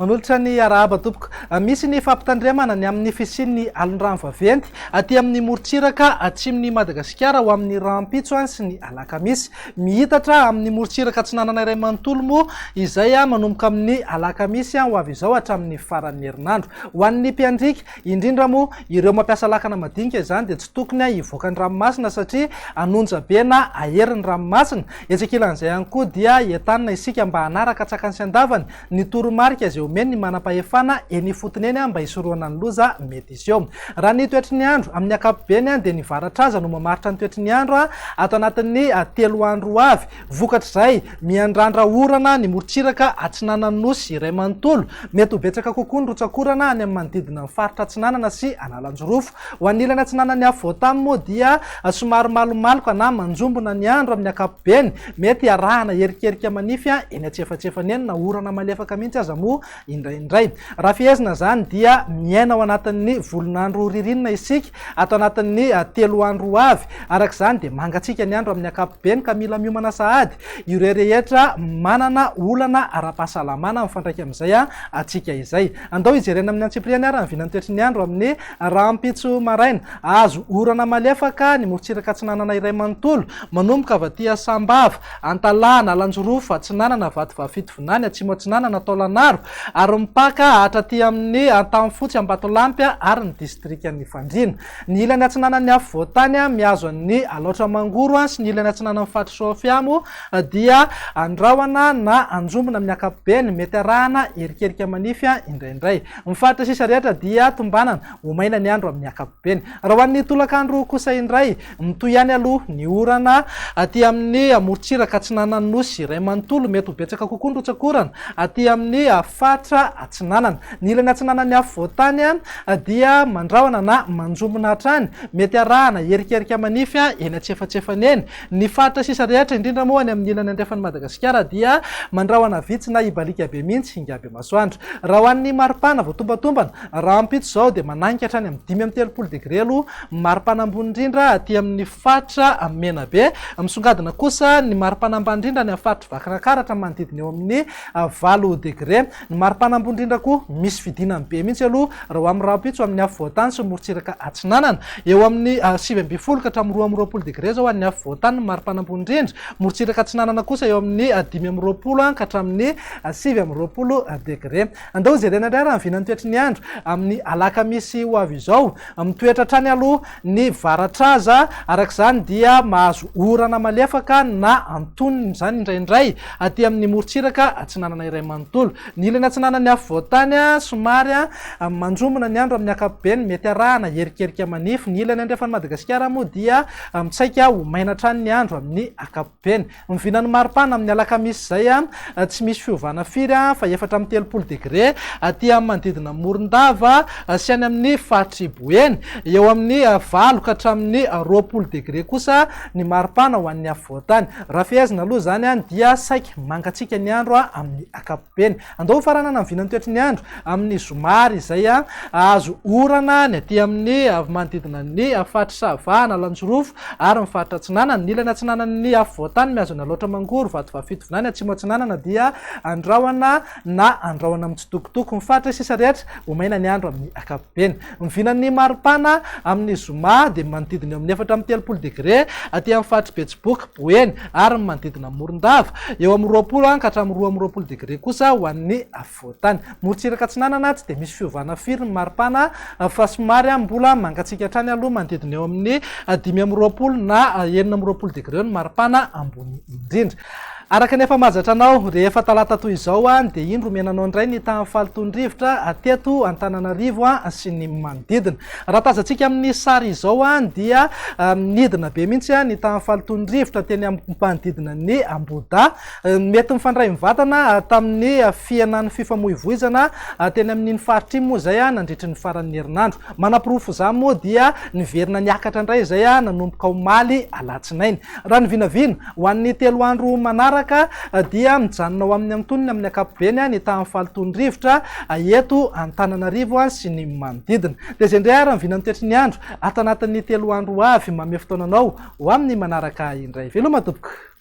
Manolotra ny arahaba tompoko. Misy ny fampitandremana ny amin'ny fisian'ny alon-drano vaventy aty amin'ny morontsiraka atsimon'i Madagasikara ho amin'ny rahampitso sy ny alakamisy. Miitatra amin'ny morontsiraka atsinanana iray manontolo moa izay manomboka amin'ny alakamisy ho avy izao hatramin'ny faran'ny herinandro. Ho an'ny mpiandriaka, indrindra moa ireo mampiasa lakana madinika izany dia tsy tokony hivoaka ny ranomasina satria hanonja be na hahery ny ranomasina. Etsy ankilan'izay ihany koa dia entanina isika mba hanaraka an-tsakany sy an-davany ny toromarika izay omen'ny manam-pahefana eny ifotony eny mba hisorohana ny loza mety hiseho. Raha ny toetry ny andro, amin'ny ankapobeny dia ny varatraza no mamaritra ny toetry ny andro ato anatin'ny 3 andro ho avy. Vokatr'izay, miandrandra orana ny morontsiraka atsinanan'ny Nosy iray manontolo. Mety ho betsaka kokoa ny rotsak'orana any amin'ny manodidina ny faritra Atsinanana sy Analanjirofo. Ho an'ny ilany atsinanan'ny afovoantany moa dia somary malomaloka na manjombona ny andro amin'ny ankapobeny. Mety hiarahana erikerika manify eny antsefatsefany eny na orana malefaka mihitsy aza moa indraindray. Raha fehezina izany dia miaina ao anatin'ny volon'andro ririnina isika ato anatin'ny 3 andro ho avy. Araka izany dia mangatsiaka ny andro amin'ny ankapobeny ka mila miomana sahady ireo rehetra manana olana ara-pahasalamana mifandraika amin'izay antsika izay. Andao hijerena amin'ny antsipiriany ary ny vinan'ny toetry ny andro amin'ny rahampitso maraina. Azo orana malefaka ny morontsiraka atsinanana iray manontolo, manomboka avy aty Sambava, Antalaha, Analanjirofo, Atsinanana, Vatovavy Fitovinany, Atsimo Atsinanana, Taolagnaro, ary mipaka hatraty amin'ny Antanifotsy, Ambatolampy ary ny distrikan'i Fandriana. Ny ilany atsinanan'ny afovoantany mihazo an'i Alaotra Mangoro sy ny ilany atsinanan'ny faritr'i Sofia moa dia andrahona na anjombona amin'ny ankapobeny, mety arahana erikerika manify indraindray. Ny faritra sisa rehetra dia tombanana ho maina ny andro amin'ny ankapobeny. Raha ho an'ny tolakandro kosa indray, mitohy ihany aloha ny orana aty amin'ny morontsiraka atsinanan'ny Nosy iray manontolo. Mety ho betsaka kokoa ny rotsak'orana aty amin'ny faritra atsinanana. Ny ilany atsinanan'ny afovoantany dia mandrahona na manjombona hatrany, mety arahana erikerika manify eny antsefatsefany eny. Ny faritra sisa rehetra, indrindra moa any amin'ny ilany andrefan'i Madagasikara dia mandrahona vitsy na hibaliaka be mihitsy hingabe masoandro. Raha ho an'ny maripana voatombatombana, rahampitso izao dia mananika hatrany amin'ny 35 degre aloha ny maripana ambony indrindra aty amin'ny faritra Menabe. Misongadina kosa ny maripana ambany indrindra any amin'ny faritr'i Vakinankaratra manodidina eo amin'ny 8 degre. Ny maripana ambony indrindra koa misy fidinany be mihitsy aloha raha ho amin'ny rahampitso amin'ny afovoantany sy ny morontsiraka atsinanana. Eo amin'ny 19 ka hatramin'ny 22 degre izao an'ny afovoantany ny maripana ambony indrindra. Morontsiraka atsinanana kosa eo amin'ny 25 ka hatramin'ny 29 degre. Andao hojerena indray raha ny vinan'ny toetry ny andro amin'ny alakamisy ho avy izao. Mitoetra hatrany aloha ny varatraza, araka izany dia mahazo orana malefaka na antonony izany indraindray aty amin'ny morontsiraka atsinanana iray manontolo. Ny ilany atsinanan'ny afovoantany somary manjombona ny andro amin'ny ankapobeny, mety arahana erikerika manify. Ny ilany andrefan'i Madagasikara moa dia mitsaika ho maina hatrany ny andro amin'ny ankapobeny. Ny vinan'ny maripana amin'ny alakamisy izay tsy misy fiovana firy fa 34 degre aty amin'ny manodidina Morondava sy any amin'ny faritr'i Boeny. Eo amin'ny 8 ka hatramin'ny 20 degre kosa ny maripana ho an'ny afovoantany. Raha fehezina aloha izany dia saiky mangatsiaka ny andro amin'ny ankapobeny. Andao hofaranana ny vinan'ny toetry ny andro amin'ny zoma ary izay hahazo orana ny aty amin'ny manodidina ny faritr'i Sava, Analanjirofo ary ny faritra Atsinanana. Ny ilany atsinanan'ny afovoantany mihazo an'i Alaotra Mangoro, Vatovavy Fitovinany, Atsimo Atsinanana dia andrahona na andrahona mitsitokotoko. Ny faritra sisa rehetra ho maina ny andro amin'ny ankapobeny. Ny vinan'ny maripana amin'ny zoma dia manodidina eo amin'ny 34 degre aty amin'ny faritr'i Betsiboka, Boeny ary ny manodidina an'i Morondava. Eo amin'ny 20 ka hatramin'ny 22 degre kosa ho an'ny afovoantany. Morontsiraka atsinanana tsy dia misy fiovana firy ny maripana fa somary mbola mangatsiaka hatrany aloha manodidina eo amin'ny 25 na 26 degre eo ny maripana ambony indrindra. Araka ny efa mahazatra anao, rehefa talata toy izao dia indro omena anao indray ny tahan'ny fahalotoan'ny rivotra teto Antananarivo sy ny manodidina. Raha tazantsika amin'ny sary izao dia nidina be mihitsy ny tahan'ny fahalotoan'ny rivotra teny amin'ny manodidina ny Ambohidahy. Mety mifandray mivantana tamin'ny fihenan'ny fifamoivoizana teny amin'iny faritra iny moa izay nandritry ny faran'ny herinandro. Manaporofo izany moa dia niverina niakatra indray izay nanomboka omaly alatsinainy. Raha ny vinavina, ho an'ny 3 andro manaraka dia mijanona ho amin'ny antonony amin'ny ankapobeny ny tahan'ny fahalotoan'ny rivotra eto Antananarivo sy ny manodidina. Dia izay indray ary ny vinan'ny toetry ny andro ato anatin'ny 3 andro ho avy. Manome fotoana anao ho amin'ny manaraka indray. Veloma tompoko.